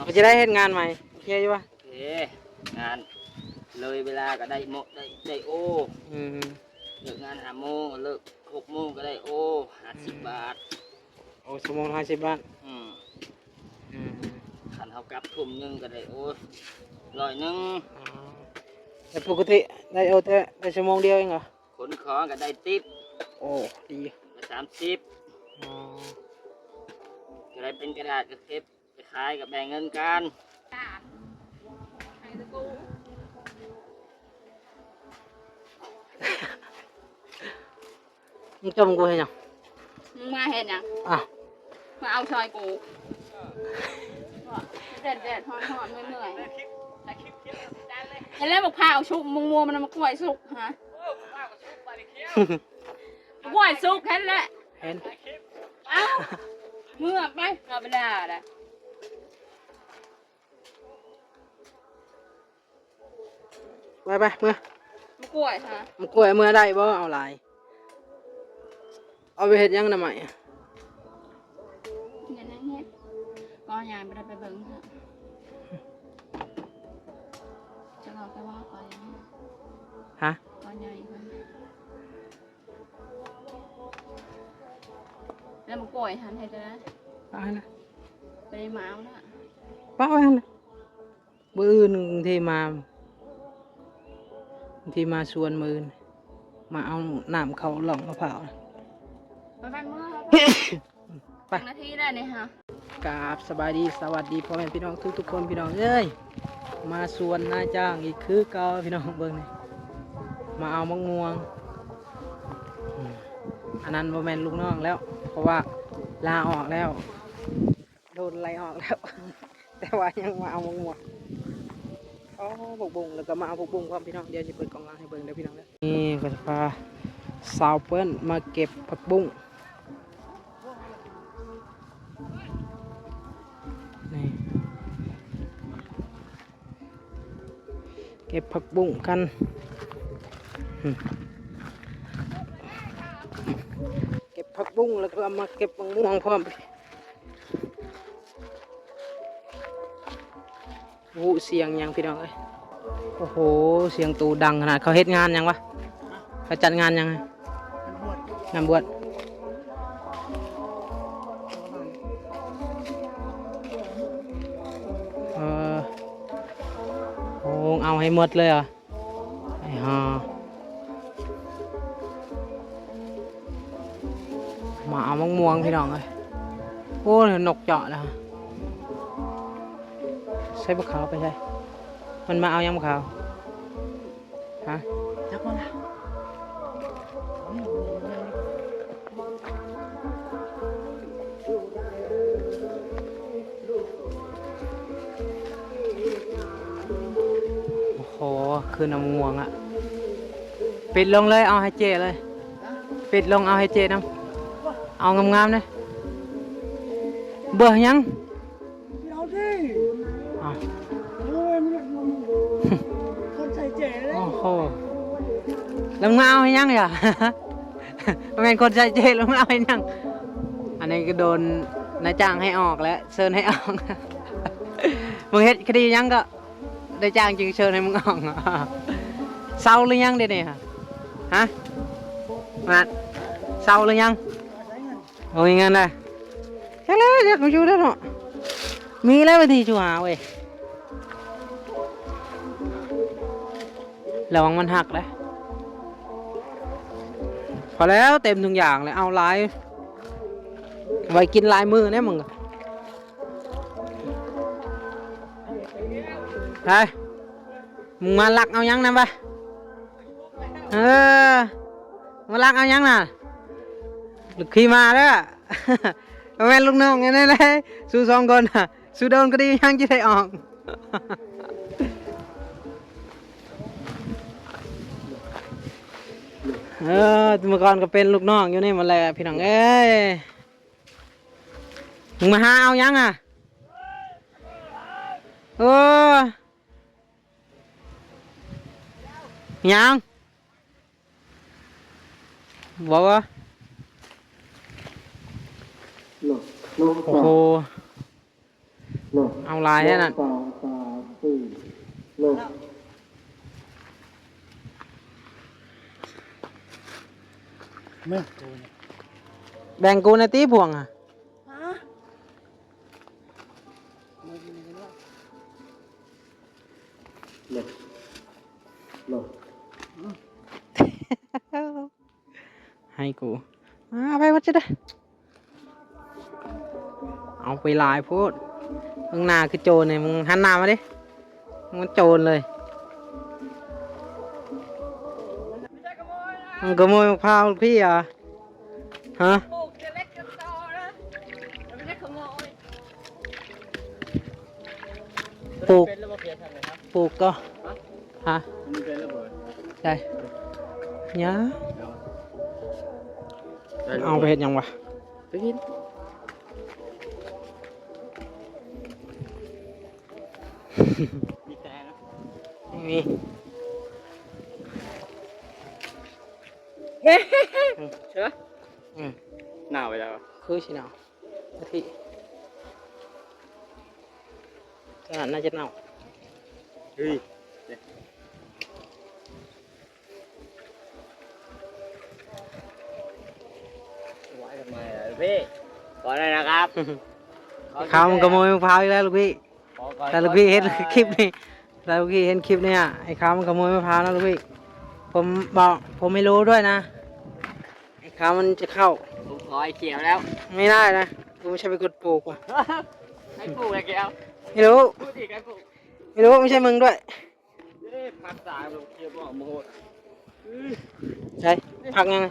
ເປັນຈັ່ງໃດເຮັດງານໃໝ່ ໂອເຄຢູ່ບໍ່? ໂອເຄ ງານເລີຍເວລາກໍໄດ້ໂມ ໄດ້ ໄດ້ໂອ. ອືມ ເລີກງານຫ້າໂມງ ເລີກຫົກໂມງກໍໄດ້ໂອ ຫ້າສິບບາດ. ໂອ ຊົ່ວໂມງລະຫ້າສິບບາດ. ອືມ ອືມ ຄັນເຮົາກັບທຸ່ມໜຶ່ງກໍໄດ້ໂອຮ້ອຍໜຶ່ງ. ອໍ ແລ້ວປົກກະຕິໄດ້ໂອແຕ່ ໄດ້ຊົ່ວໂມງດຽວເອງເຫາະ? ຂົນຂອງກໍໄດ້ຕິບ. ໂອ້ ດີ ໄດ້ສາມສິບ. ອໍ ກໍໄດ້ເປັນກະດາດກໍເກັບ ໄປຂາຍກໍແບ່ງເງິນກັນ. ມຶງຈົ່ມກູເຮັດຫຍັງ? ມຶງມາເຮັດຫຍັງ? ອ້າວ ມາເອົາຊ່ອຍກູ. ແດດໆ ຮ້ອນໆ ເມື່ອຍໆ. ເຫັນແລ້ວບັກພ້າວສຸກ ມະມ່ວງມັນ ມະກ້ວຍສຸກ ຮະ? ມະກ້ວຍສຸກ ເຫັນແລ້ວ ເຫັນ. ເອົ້າ ເມືອໄປ ເອົາໄປລາດ. ໄປໆ ເມືອ. ມະກ້ວຍ ຮະ? ມະກ້ວຍເມືອໄດ້ບໍ່? ເອົາຫຼາຍ ເອົາໄປເຮັດຫຍັງນະໄມ້? ເຮັດຫຍັງເຮັດ? ກໍຍາຍບໍ່ໄດ້ໄປເບິ່ງ ຈະເວົ້າແຕ່ວ່າກໍຍາຍ ຮະ? ກໍຍາຍ ແລ້ວມະກ້ວຍຫັ້ນເຮັດຈັ່ງໃດ? ປະຫັ້ນນະ ໄປເອົາມາເອົານະ ປະໄວ້ຫັ້ນນະ. ມື້ອື່ນບາງທີມາ ບາງທີມາສວນມື້ອື່ນ ມາເອົານ້ຳເຂົ້າລ່ອງມະພ້າວ. ໄປໆ ເມືອ ໄປ ຈັກນາທີແລ້ວນີ້ຮະ? ກາບສະບາຍດີ ສະຫວັດດີພໍ່ແມ່ພີ່ນ້ອງທຸກໆຄົນ ພີ່ນ້ອງເອີຍ. ມາສວນນາຍຈ້າງອີກຄືເກົ່າ ພີ່ນ້ອງເບິ່ງນີ້ ມາເອົາໝາກມ່ວງ. ອືມ ອັນນັ້ນບໍ່ແມ່ນລູກນ້ອງແລ້ວ ເພາະວ່າລາອອກແລ້ວ. ໂດນໄລ່ອອກແລ້ວ ແຕ່ວ່າຍັງມາເອົາໝາກມ່ວງ. ອໍ ຜັກບຸ້ງ ແລ້ວກໍມາເອົາຜັກບຸ້ງພ້ອມ ພີ່ນ້ອງ. ດຽວຊິເປີດກ້ອງຫຼັງໃຫ້ເບິ່ງເດີ ພີ່ນ້ອງເດີ. ນີ້ກໍຈະພາສາວເປີ້ນມາເກັບຜັກບຸ້ງ. ນີ້ ເກັບຜັກບຸ້ງກັນ. ເກັບຜັກບຸ້ງ ແລ້ວກໍເອົາມາເກັບໝາກມ່ວງພ້ອມ. ໂອ້ ສຽງຫຍັງ ພີ່ນ້ອງເອີຍ? ໂອ້ໂຫ ສຽງຕູດັງຂະໜາດ. ເຂົາເຮັດງານຫຍັງວະ? ເຂົາຈັດງານຫຍັງ? ງານບວດ. ເອີ ໂອ້ ເອົາໃຫ້ໝົດເລີຍຫວາ? ໄອ້ຫ່າ ມາເອົາໝາກມ່ວງ ພີ່ນ້ອງເອີຍ. ໂອ້ ນົກເຈາະແລ້ວ. ໃສ່ບັກຂາວໄປໃສ? ມັນມາເອົາຫຍັງບັກຂາວ? ຮະ? ຈັກມັນລະ. ໂອ້ໂຫ ຄືນ້ຳງ່ວງອະ. ປິດລົງເລີຍ ເອົາໃຫ້ເຈ້ເລີຍ. ປິດລົງ ເອົາໃຫ້ເຈ້ນຳ. ເອົາງາມໆເດີ້. ເບິ່ງຫຍັງ? ເອົາດິ ເອົາ ໂອ້ຍ ມັນຄົນໃສ່ເຈ້ເລີຍ. ໂອ້ໂຫ ແລ້ວມາເອົາໃຫ້ຫຍັງລະ? ບໍ່ແມ່ນຄົນໃສ່ເຈ້ ແລ້ວມາເອົາໃຫ້ຫຍັງ? ອັນນີ້ກໍໂດນນາຍຈ້າງໃຫ້ອອກແລ້ວ ເຊີນໃຫ້ອອກ. ມຶງເຮັດຄະດີຫຍັງກໍ ໄດ້ຈ້າງຈຶ່ງເຊີນໃຫ້ມຶງອອກ. ເຊົາຫຼືຍັງເດນີ້? ຮະ? ມາດ ເຊົາຫຼືຍັງ? ບໍ່ມີເງິນລະ. ຈັ່ງໃດ ຢາກຢູ່ແລ້ວເນາະ. ມີແລ້ວວັນທີສິບຫ້າເວີຍ. ລະວັງມັນຫັກເດີ້. ພໍແລ້ວ ເຕັມທຸງຢາງແລ້ວ ເອົາຫຼາຍ ໄວ້ກິນຫຼາຍມື້ແນ່ມຶງ. ໄປ ມຶງມາລັກເອົາຫຍັງນຳວະ? ເອີ ມາລັກເອົາຫຍັງນະ? ລູກຂີ່ມ້າເດີ້. ບໍ່ແມ່ນລູກນ້ອງອັນນັ້ນເດ້ ຊູສອງຄົນນະ. ຊູໂດນຄະດີຫຍັງຊິໄດ້ອອກ? ເອີ ເມື່ອກ່ອນກໍເປັນລູກນ້ອງຢູ່ນີ້ໝົດແຫຼະ ພີ່ນ້ອງເອີຍ. ມຶງມາຫາເອົາຫຍັງອະ? ໂອ້ ຫຍັງ? ບໍ່ວ່າ ໂອ້ໂຫ. ເອົາຫຼາຍແທ້ນັ້ນ ໜຶ່ງ ສອງ ສາມ ສີ່ ລົງ. ແມ່ນໂຕນີ້ ແບ່ງກູແດ່ຕິພວງ ຮະ? ໃຫ້ກູ ມາ ເອົາໄປໝົດຊິໄດ້ ເອົາໄປຫຼາຍໂພດ ມຶງໜ້າຄືໂຈນນີ້ ມຶງຫັນໜ້າມາເດ້ ມັນໂຈນເລີຍ ມັນຂະໂມຍມະພ້າວພີ່ຫວາ ຮະ? ປູກ ປູກກໍ ຮະ? ໃຊ່ ຫຍ້າ ເອົາໄປເຮັດຫຍັງວະ? ໄປກິນ ມີແຕ່ນະ ມີ ເຫັນປະ? ອືມ ໜາວໄປແລ້ວ ຄືຊິໜາວ ກະທິ ກໍໜ້າຈະເນົ່າ ເຮີ້ຍ ໄວ້ທຳໄມລະພີ່? ຂໍໜ້ອຍນະຄັບ ຄາວມັນຂະໂມຍມະພ້າວອີກແລ້ວລູກພີ່ ຖ້າລູກພີ່ເຫັນຄລິບນີ້ ຖ້າລູກພີ່ເຫັນຄລິບນີ້ ໄອ້ຄາວມັນຂະໂມຍມະພ້າວນະລູກພີ່ ຜົມບອກ ຜົມໃຫ້ຮູ້ດ້ວຍນະ ໄອ້ຄາວມັນຈະເຂົ້າ ຜົມຂໍໄອ້ຂຽວແລ້ວ ໄມ່ໄດ້ນະ ກູໄມ່ໃຊ່ເປັນຄົນປູກຫວາ ໃຜປູກໄອ້ຂຽວ? ໄມ່ຮູ້ ປູກອີກ ໃຜປູກ? ໄມ່ຮູ້ ໄມ່ໃຊ່ມຶງດ້ວຍ ເອີ ຜັກສາລູກຂຽວບໍ່ ບໍ່ໂຫດ ໃຊ່ ຜັກຫຍັງ?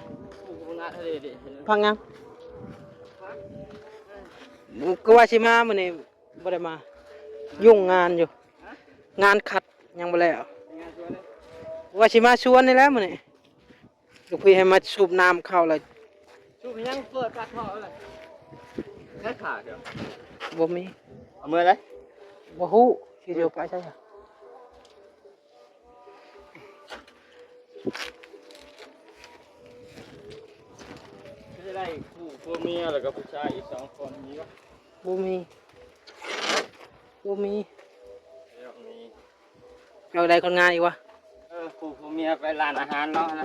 ຜັກຫຍັງ? ກະວ່າຊິມາມື້ນີ້ ບໍ່ໄດ້ມາ ຫຍຸ້ງງານຢູ່ ງານຂັດຍັງບໍ່ແລ້ວ ວ່າຊິມາຊວນນີ້ແຫຼະມື້ນີ້ ລູກພີ່ໃຫ້ມາສູບນ້ຳເຂົ້າແລ້ວ ສູບຫຍັງ? ເປີດປາກທໍ່ເລີຍ ໃຊ້ຂາດຽວ ບໍ່ມີ ເອົາເມືອໃດ? ບໍ່ຮູ້ ຊິເດີນໄປໃສ ຄືໄດ້ຄູ່ຜົວເມຍ ແລ້ວກໍຜູ້ຊາຍອີກສອງຄົນ ມີບໍ່? ບໍ່ມີ ບໍ່ມີ ບໍ່ມີ ເຈົ້າໄດ້ຄົນງານອີກວະ? ເອີ ຄູ່ຜົວເມຍໄປຮ້ານອາຫານເນາະນະ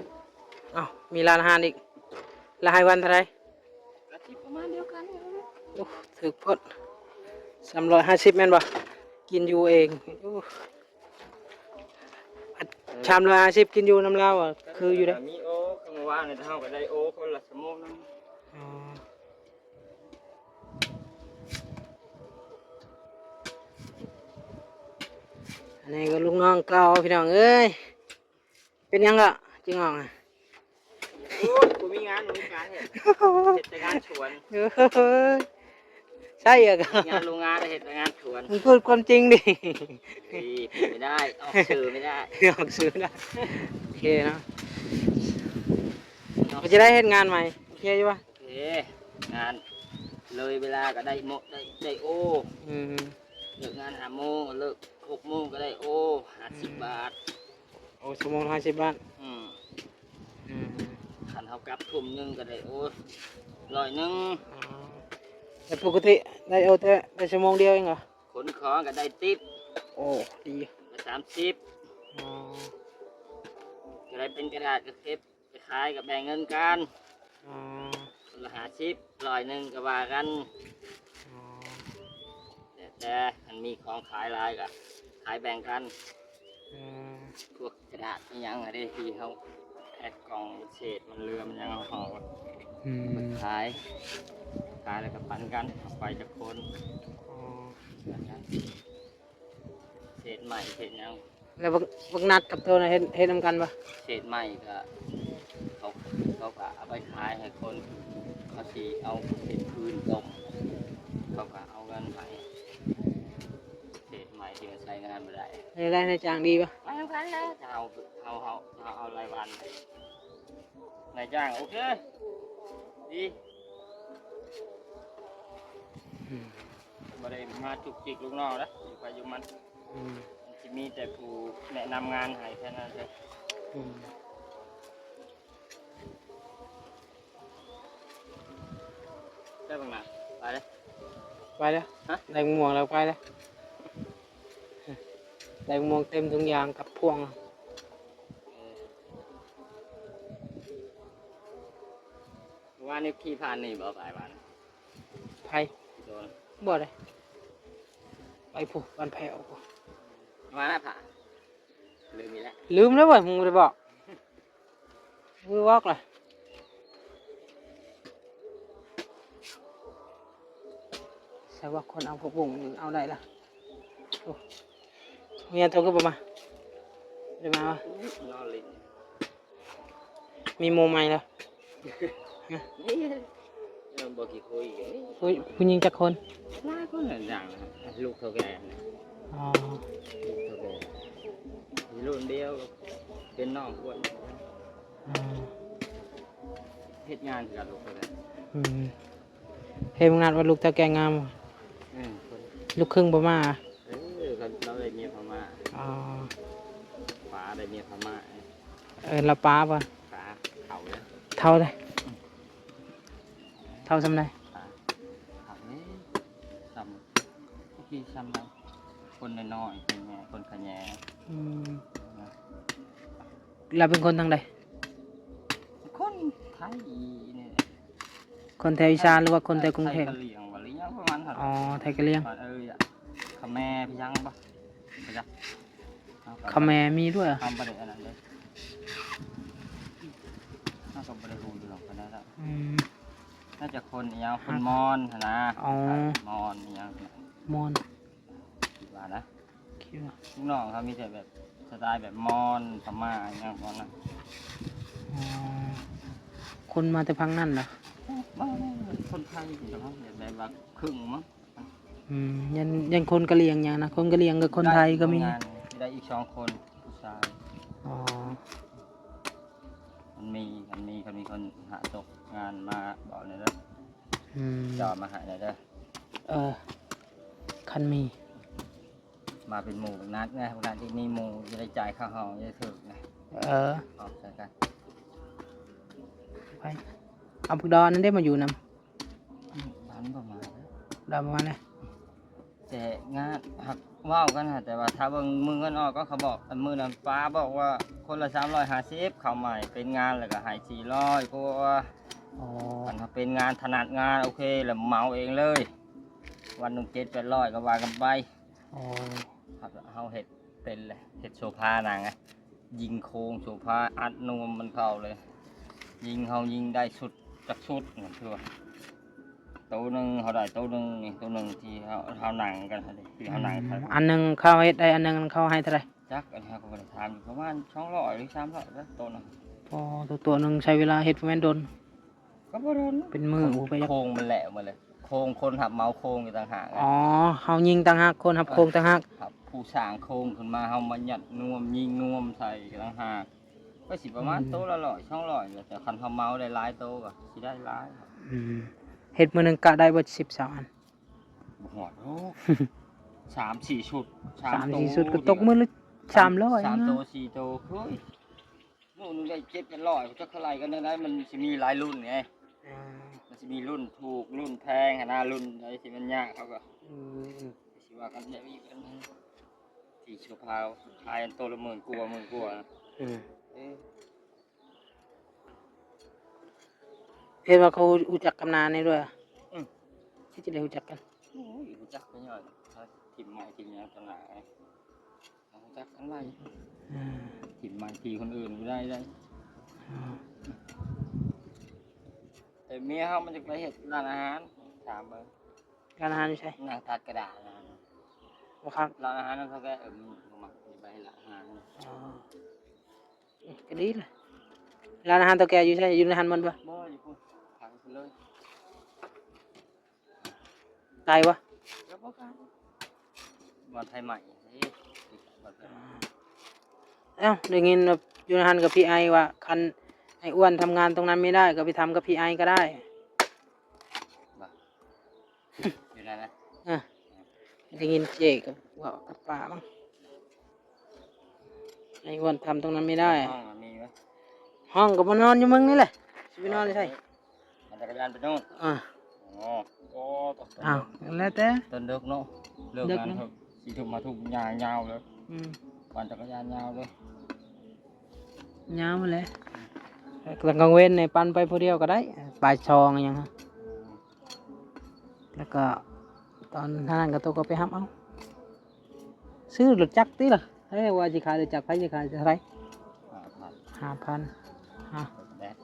ເອົ້າ ມີຮ້ານອາຫານອີກ ລະໃຫ້ວັນເທົ່າໃດ? ກະຊິປະມານດຽວກັນນີ້ແຫຼະ ໂອ້ ຖືກໂພດ ສາມຮ້ອຍຫ້າສິບແມ່ນບໍ່? ກິນຢູ່ເອງ ໂອ້ ສາມຮ້ອຍຫ້າສິບ ກິນຢູ່ນຳລາວ ຄືຢູ່ເດ້ ມີໂອ ຄືມື້ວານນີ້ເຮົາກໍໄດ້ໂອຄົນລະຊົ່ວໂມງໜຶ່ງ ອໍ ອັນນີ້ກໍລູກນ້ອງເກົ່າ ພີ່ນ້ອງເອີຍ ເປັນຫຍັງກໍຈຶ່ງອອກ ໂອ້ຍ ບໍ່ມີງານ ບໍ່ມີການເຮັດ ເຮັດແຕ່ງານສວນ ເອີຍ ໃຊ່ອະ ງານໂຮງງານ ເຮັດແຕ່ງານສວນ ມຶງພູດຄວາມຈິງດິ ເອີຍ ເປັນໄປໄດ້ ອອກສື່ໄມ່ໄດ້ ອອກສື່ໄມ່ໄດ້ ໂອເຄເນາະ ເຮົາຈະໄດ້ເຮັດງານໃໝ່ ໂອເຄຢູ່ບໍ່? ເອີ ງານເລີຍເວລາກໍໄດ້ໂມ ໄດ້ ໄດ້ໂອ ອືມ ເລີກງານຫ້າໂມງ ເລີກຫົກໂມງກໍໄດ້ໂອ ຫ້າສິບ ອືມ ບາດ ໂອ ຊົ່ວໂມງລະຫ້າສິບບາດ ອືມ ອືມ ຄັນເຮົາກັບທຸ່ມໜຶ່ງກໍໄດ້ໂອຮ້ອຍໜຶ່ງ ອໍ ແຕ່ປົກກະຕິໄດ້ໂອແຕ່ ໄດ້ຊົ່ວໂມງດຽວເອງເຫາະ? ຂົນຂອງກໍໄດ້ຕິບ ໂອ້ ດີ ລະສາມສິບ ອໍ ກໍໄດ້ເປັນກະດາດກໍເກັບ ໄປຂາຍກໍແບ່ງເງິນກັນ ອໍ ຄົນລະຫ້າສິບ ຮ້ອຍໜຶ່ງກໍວ່າກັນ ອໍ ແລ້ວແຕ່ ຄັນມີຂອງຂາຍຫຼາຍກໍຂາຍແບ່ງກັນ ອໍ ພວກກະດາດອີ່ຫຍັງຫັ້ນເດ້ ທີ່ເຮົາແພັກກ່ອງເສດມັນເຫຼືອມັນຫຍັງ ເຮົາ ອືມ ເອົາໄປຂາຍ ຂາຍແລ້ວກໍປັນກັນ ເອົາໄປຈັກຄົນ ອໍ ເສດໄມ້ເສດຫຍັງ ແລ້ວບັກ ບັກນັດກັບໂຕນະ ເຮັດ ເຮັດນຳກັນບໍ່? ເສດໄມ້ກໍ ເຂົາ ເຂົາກໍເອົາໄປຂາຍໃຫ້ຄົນ ເຂົາຊິເອົາເຮັດຟືນຕົ້ມ ເຂົາກໍເອົາເງິນໃຫ້ ເສດໄມ້ທີ່ມັນໃຊ້ງານບໍ່ໄດ້ ໄດ້ນາຍຈ້າງດີບໍ່? ໄປນຳກັນແຫຼະ ເຮົາ ເຮົາ ເຮົາ ເຮົາເອົາລາຍວັນ ນາຍຈ້າງໂອເຄ ດີ ອືມ ບໍ່ໄດ້ມາຈຸກຈິກລູກນ້ອງນະ ຢູ່ໃຜຢູ່ມັນ ອືມ ມັນຊິມີແຕ່ຜູ້ແນະນຳງານໃຫ້ແຄ່ນັ້ນເລີຍ ອືມ ໄປເບິ່ງໜ້າ ໄປເລີຍ. ໄປແລ້ວ ຮະ? ໄດ້ມ່ວງແລ້ວ ໄປແລ້ວ ໄດ້ມ່ວງເຕັມທຸງຢາງກັບພວງ. ເອີ ວານນີ້ຂີ່ຜ່ານນີ້ບໍ່? ໄປວານ ໃຜ? ໂດນ ບໍ່ໄດ້ ໄປພຸ້ນ ບ້ານແພ້ວພຸ້ນ ວານນັ້ນພະ ລືມອີກແລ້ວ ລືມແລ້ວເວີຍ ມຶງບໍ່ໄດ້ບອກ ວືອວອກລະ ໃສ່ວ່າຄົນເອົາຜັກບຸ້ງນີ້ເອົາໄດ້ລະ. ໂອ້ ເມຍໂທຄືບໍ່ມາ ບໍ່ໄດ້ມາວະ? ນອນຫຼິ້ນ ມີໝູ່ໃໝ່ລະ? ຮະ? ນີ້ ເອີ ບໍ່ຂີ້ຄຸຍກັນນີ້ ຜູ້ ຜູ້ຍິງຈັກຄົນ? ຫຼາຍຄົນຫຼາຍຢ່າງນະ ລູກເຖົ້າແກ່ນະ. ອໍ ລູກເຖົ້າແກ່ ລຸ້ນດຽວ ເປັນນ້ອງອ້ວນ. ອໍ ເຮັດງານຄືກັນ ລູກເຖົ້າແກ່. ອືມ ເຫັນງານວ່າລູກເຖົ້າແກ່ງາມ. ເອີ ລູກຄຶ່ງບໍ່ມາ? ເອີ ລາວໄດ້ເມຍພະມ້າ. ອໍ ປ້າໄດ້ເມຍພະມ້າ. ເອີ້ນລາວປ້າບໍ່? ປ້າ ເຖົ້າແລ້ວ ເຖົ້າເດ້. ອືມ ເຖົ້າສ່ຳໃດ? ປ້າ ເຖົ້າເດ້ ສ່ຳ ຈັກຊິສ່ຳໃດ ຄົນນ້ອຍໆ ຄົນແຍ່ ຄົນຂະແຍງ. ອືມ ລາວເປັນຄົນທາງໃດ? ຄົນໄທນີ້ແຫຼະ. ຄົນແຖວອີສານ ຫຼືວ່າຄົນແຖວກຸງເທບ? ໄທກະຫຼຽງບໍ່ ຫຼືຫຍັງປະມານນັ້ນ. ອໍ ໄທກະຫຼຽງ ເອີ ຂະແມ ພະຍັງບໍ່ ບໍ່ຈັກ ຂະແມມີດ້ວຍ. ເຮົາບໍ່ໄດ້ອັນນັ້ນເດ້ ເຮົາກໍບໍ່ໄດ້ຮູ້ເລື່ອງປານໃດດອກ. ອືມ ໜ້າຈະຄົນອີຫຍັງ ຄົນມອນຫັ້ນນະ. ອໍ ມອນອີຫຍັງ ມອນ ຄິດວ່ານະ ຄິດວ່າ ລູກນ້ອງເຂົາມີແຕ່ແບບສະໄຕແບບມອນ ພະມ້າ ອີຫຍັງປະມານນັ້ນ. ອໍ ຄົນມາແຕ່ຝັ່ງນັ້ນລະ? ບໍ່ ຄົນໄທນີ້ແຫຼະ ແບບວ່າຄຶ່ງມັ້ງ. ອືມ ຍັນ ຍັນຄົນກະຫຼຽງຫຍັງນະ ຄົນກະຫຼຽງກັບຄົນໄທກໍມີ. ໄດ້ຄົນງານໄດ້ອີກສອງຄົນ ຜູ້ຊາຍ. ອໍ ຄັນມີ ຄັນມີ ຄັນມີຄົນຫາຕົກງານມາບອກແດ່ເດີ. ອືມ ຈອມມາໃຫ້ແດ່ເດີ. ເອີ ຄັນມີ ມາເປັນໝູ່ບັກນັດນະ ບັກນັດທີ່ມີໝູ່ ຈະໄດ້ຈ່າຍຄ່າຫ້ອງ ຈະໄດ້ຖືກນະ. ເອີ ອອກໃສ່ກັນ ໄປ ເອົາພວກດອນນັ້ນເດ້ມາຢູ່ນຳ. ອືມ ດອນບໍ່ມາເດີ ດອນບໍ່ມາເດ້. ແຕ່ງານຫາກເວົ້າກັນຫັ້ນ ແຕ່ວ່າຖ້າເບິ່ງມື້ເງິນອອກກໍເຂົາບອກ ອັນມື້ນັ້ນປ້າບອກວ່າຄົນລະສາມຮ້ອຍຫ້າສິບ ເຂົ້າໃໝ່ເປັນງານ ແລ້ວກໍໃຫ້ສີ່ຮ້ອຍກວ່າ. ອໍ ຄັນເປັນງານຖະໜັດງານ ໂອເຄ ແລ້ວເໝົາເອງເລີຍ ວັນໜຶ່ງເຈັດແປດຮ້ອຍກໍວ່າກັນໄປ. ອໍ ເຮົາເຮັດເປັນແຫຼະ ເຮັດໂຊພາໜັງ ຍິງໂຄງໂຊພາ ອັດນວມມັນເຂົ້າເລີຍ ຍິງ ເຮົາຍິງໄດ້ຊຸດຈັກຊຸດ ນັ້ນຄືວ່າ ໂຕໜຶ່ງ ເຮົາໄດ້ໂຕໜຶ່ງນີ້ ໂຕໜຶ່ງທີ່ເຮົາ ເຮົານັ່ງກັນຫັ້ນເດ ທີ່ເຮົານັ່ງ. ອືມ ອັນໜຶ່ງເຂົາເຮັດໄດ້ ອັນໜຶ່ງເຂົາໃຫ້ເທົ່າໃດ? ຈັກ ອັນນີ້ເຮົາກໍບໍ່ໄດ້ຖາມຢູ່ ປະມານສອງຮ້ອຍ ຫຼື ສາມຮ້ອຍແລ້ວໂຕໜຶ່ງ. ອໍ ໂຕ ໂຕໜຶ່ງໃຊ້ເວລາເຮັດປະມານດົນ? ກໍບໍ່ດົນ ເປັນມື້ ໂອ້ ໄປ ໂຄງມັນແຫຼະໝົດເລີຍ ໂຄງ ຄົນຮັບເໝົາໂຄງອີກຕ່າງຫາກ. ອໍ ເຮົາຍິງຕ່າງຫາກ ຄົນຮັບໂຄງຕ່າງຫາກ. ເອີ ຜູ້ສ້າງໂຄງຂຶ້ນມາ ເຮົາມາຍັດນວມ ຍິງນວມໃສ່ອີກຕ່າງຫາກ ກໍຊິປະມານ ອືມ ໂຕລະຮ້ອຍ ສອງຮ້ອຍແຫຼະ ແຕ່ຄັນເຮົາເໝົາໄດ້ຫຼາຍໂຕກໍຊິໄດ້ຫຼາຍ. ອືມ ເຮັດມື້ໜຶ່ງກະໄດ້ເບິດສິບຊາວອັນ? ບໍ່ຮອດດອກ ສາມສີ່ຊຸດ ສາມສີ່ຊຸດກໍຕົກມື້ລະສາມຮ້ອຍ ສາມໂຕ ສີ່ໂຕ ເຮີ້ຍ ມື້ໜຶ່ງໄດ້ເຈັດແປດຮ້ອຍ ຈັກເທົ່າໃດກັນແນວໃດ ມັນຊິມີຫຼາຍລຸ້ນໄງ. ອືມ ມັນຊິມີລຸ້ນຖືກ ລຸ້ນແພງຫັ້ນນະ ລຸ້ນໃດທີ່ມັນຍາກເຂົາກໍ ອືມ ຊິວ່າກັນແນວນີ້ກັນ ທີ່ຊົ່ວຄາວ ຂາຍອັນໂຕລະໝື່ນກວ່າ ໝື່ນກວ່າ. ອືມ ເອີ ເຫັນວ່າເຂົາຮູ້ຈັກກັບນານີ້ດ້ວຍ. ອືມ ເຮັດຈັ່ງໃດຮູ້ຈັກກັນ? ໂອ້ຍ ຮູ້ຈັກກໍຍ້ອນເຂົາຖິ້ມໄມ້ຖິ້ມຫຍັງຕໍ່ໜ້າ ເຮົາຮູ້ຈັກກັນໄວ. ອືມ ຖິ້ມໄມ້ທີ່ຄົນອື່ນບໍ່ໄດ້ເດ້. ອືມ ແຕ່ເມຍເຮົາມັນຈະໄປເຮັດຮ້ານອາຫານ ຖາມເບິ່ງ. ຮ້ານອາຫານຢູ່ໃສ? ນັ່ງຕັດກະດາດນະ. ບໍ່ຄັກ ຮ້ານອາຫານນັ້ນເຂົາກໍ ເອີ ມັນບໍ່ມັກໄປຮ້ານອາຫານ. ອໍ ກໍດີລະ. ຮ້ານອາຫານເຖົ້າແກ່ຢູ່ໃສ? ຢູ່ໃນຫັ້ນໝົດບໍ່? ບໍ່ ຢູ່ພຸ້ນ ທາງພຸ້ນເລີຍ. ໄກບໍ່? ກໍບໍ່ໄກ ບ່ອນໄຟໄໝ້ເດ້ ບ່ອນໄຟໄໝ້. ອ້າວ ໄດ້ຍິນວ່າຢູ່ໃນຫັ້ນກັບພີ່ໄອວ່າ ຄັນໄອອ້ວນທຳງານຕົງນັ້ນໄມ່ໄດ້ ກໍໄປທຳກັບພີ່ໄອກໍໄດ້. ບໍ່ ຢູ່ນັ້ນນະ. ເອີ ໄດ້ຍິນເຈ້ກັບເວົ້າກັບປ້າມັ້ງ ໄອອ້ວນທຳຕົງນັ້ນໄມ່ໄດ້. ຫ້ອງມັນມີບໍ່? ຫ້ອງກໍມານອນຢູ່ເມືອງນີ້ແຫຼະ ຊິໄປນອນຢູ່ໃສ? ເອົາຈັກກະຍານໄປໂນ່ນ. ເອີ ອໍ ໂອ້ ຕອນເດິກ ອ້າວ ແລ້ວແຕ່ ຕອນເດິກເນາະ ເລີກງານ ເດິກນະ ສີ່ທຸ່ມ ຫ້າທຸ່ມ ຍາວໆເລີຍ. ອືມ ປັ່ນຈັກກະຍານຍາວເລີຍ ຍາວຫັ້ນແຫຼະ. ແລ້ວກາງເວັນນີ້ປັ່ນໄປຜູ້ດຽວກໍໄດ້ ບ່າຍສອງຫຍັງ ແລ້ວກໍຕອນນັ້ນກໍໂຕກໍໄປຮັບເອົາ. ຊື້ລົດຈັກຕິລະ? ເອີ ວ່າຊິຂາຍລົດຈັກ ໃຜຊິຂາຍເທົ່າໃດ? ຫ້າພັນ ຫ້າພັນ ຮະ ແບດ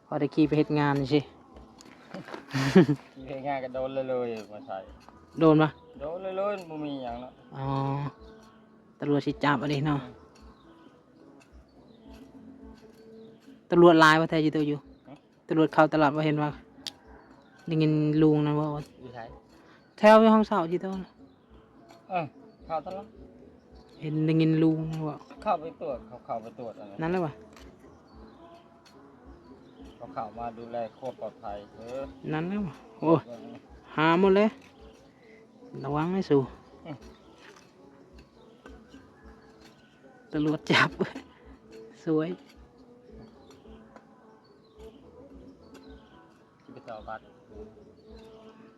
ພໍໄດ້ຂີ່ໄປເຮັດງານຊີ້ ຂີ່ເຮັດງານກໍໂດນເລີຍໆມາໃຊ້. ໂດນບໍ່? ໂດນເລີຍໆ ບໍ່ມີຫຍັງເນາະ. ອໍ ຕຳຫຼວດຊິຈັບເອົາເດ້ເນາະ. ອືມ ຕຳຫຼວດຫຼາຍບໍ່ແທ້ຢູ່ໂຕຢູ່? ຮະ? ຕຳຫຼວດເຂົ້າຕະຫຼອດບໍ່? ເຫັນວ່າໄດ້ຍິນລຸງນັ້ນເວົ້າວ່າ ຢູ່ໃສ? ແຖວຢູ່ຫ້ອງເຊົ່າທີ່ໂຕ. ເອີ ເຂົ້າຕະຫຼອດ ເຫັນໄດ້ຍິນລຸງເວົ້າ ເຂົ້າໄປກວດ ເຂົາເຂົ້າໄປກວດອັນນັ້ນ ນັ້ນແຫຼະວ່າ ເຂົາເຂົ້າມາດູແລຄວາມປອດໄພ. ເອີ ນັ້ນແຫຼະວ່າ ໂອ້ຍ ເອີ ຫາໝົດເລີຍ ລະວັງໃຫ້ສູ ອືມ ຕຳຫຼວດຈັບ ສວຍ. ຊິໄປຕໍ່ບັດ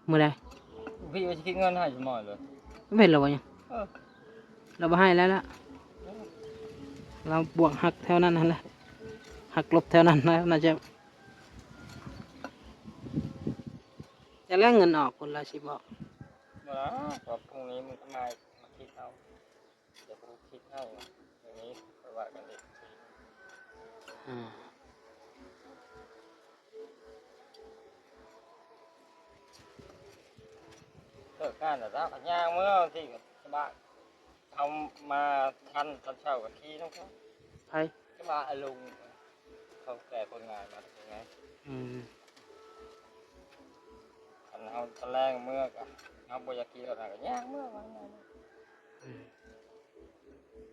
ມື້ໃດ? ພີ່ວ່າຊິຄິດເງິນໃຫ້ສະໝໍເລີຍ ເຫັນແລ້ວວ່າຫຍັງ? ເອີ ລາວບໍ່ໃຫ້ແລ້ວລະ ເອີ ລາວບວກຫັກແຖວນັ້ນຫັ້ນແຫຼະ ຫັກລົບແຖວນັ້ນແລ້ວ ໜ້າຈະ ຈະແລກເງິນອອກພຸ້ນລະຊິບອກ. ບໍ່ລະ ກໍພລຸ່ງນີ້ມື້ມາ ມາຄິດເອົາ. ດຽວກູຄິດໃຫ້ ດຽວນີ້ຄ່ອຍວ່າກັນອີກທີ. ອືມ ເລີກງານແລ້ວ ຍ່າງເມືອ ບາງທີກໍສະບາຍ ເຮົາມາທັນຕອນເຊົ້າກໍຂີ່ນຳເຂົາ. ໃຜ? ຈະມາອາລຸງ ເຂົາແກ່ຄົນງານມາເຮັດໄງ. ອືມ ຄັນເຮົາຕອນແລງເມືອກະ ເຮົາບໍ່ຢາກຂີ່ລົດນະ ກະຍ່າງເມືອວ່າງ່າຍ. ອືມ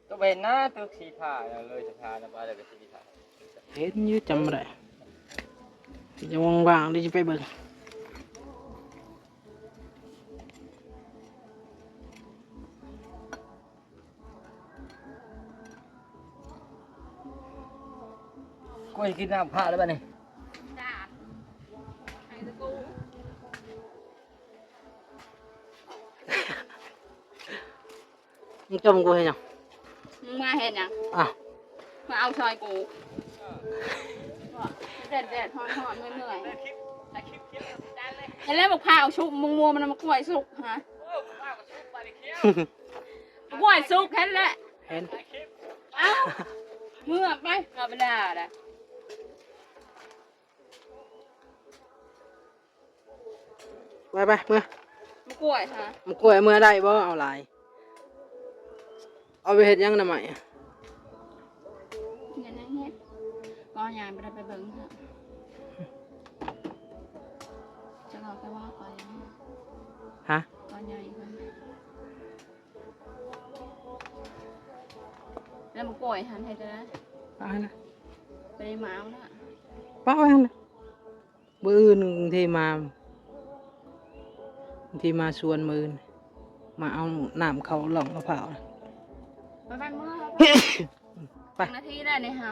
ກໍເຫັນນະ ຕຶກສີຟ້າ ເລີຍສະພານະ ໄປແລ້ວກໍສີຟ້າ ເຫັນຢູ່ ຈຳບໍ່ໄດ້ ຈະວ່າງໆ ດຽວຈະໄປເບິ່ງ. ກວຍກິນນ້ຳພະແລ້ວບັດນີ້. ມຶງຈົ່ມກູເຮັດຫຍັງ? ມຶງມາເຮັດຫຍັງ? ອ້າວ ມາເອົາຊ່ອຍກູ. ແດດໆ ຮ້ອນໆ ເມື່ອຍໆ ເຫັນແລ້ວ ບັກພ້າວຊຸກ ມະມ່ວງມັນ ມະກ້ວຍສຸກ ຮະ ມະກ້ວຍສຸກ ເຫັນແລ້ວ ເຫັນ. ເອົ້າ ເມືອໄປ ເອົາເວລາລະ. ໄປໆ ເມືອ ມະກ້ວຍ ຮະ ມະກ້ວຍເມືອໄດ້ບໍ່? ເອົາຫຼາຍ ເອົາໄປເຮັດຫຍັງໜ້າໄມ້? ເຮັດຫຍັງເຮັດ ກໍຍາຍບໍ່ໄດ້ໄປເບິ່ງ ຈະເວົ້າ ຈະເວົ້າກໍຍາຍ ຮະ ກໍຍາຍ ແລ້ວມະກ້ວຍຫັ້ນເຮັດຈັ່ງໃດ? ປະຫັ້ນນະ ໄປເອົາມາເອົານະ ປະໄວ້ຫັ້ນນະ. ມື້ອື່ນບາງທີມາ ບາງທີມາສວນມື້ອື່ນ ມາເອົານ້ຳເຂົ້າລ່ອງມະພ້າວ. ໄປໆ ເມືອ ໄປ ຈັກນາທີແລ້ວນີ້ຮະ?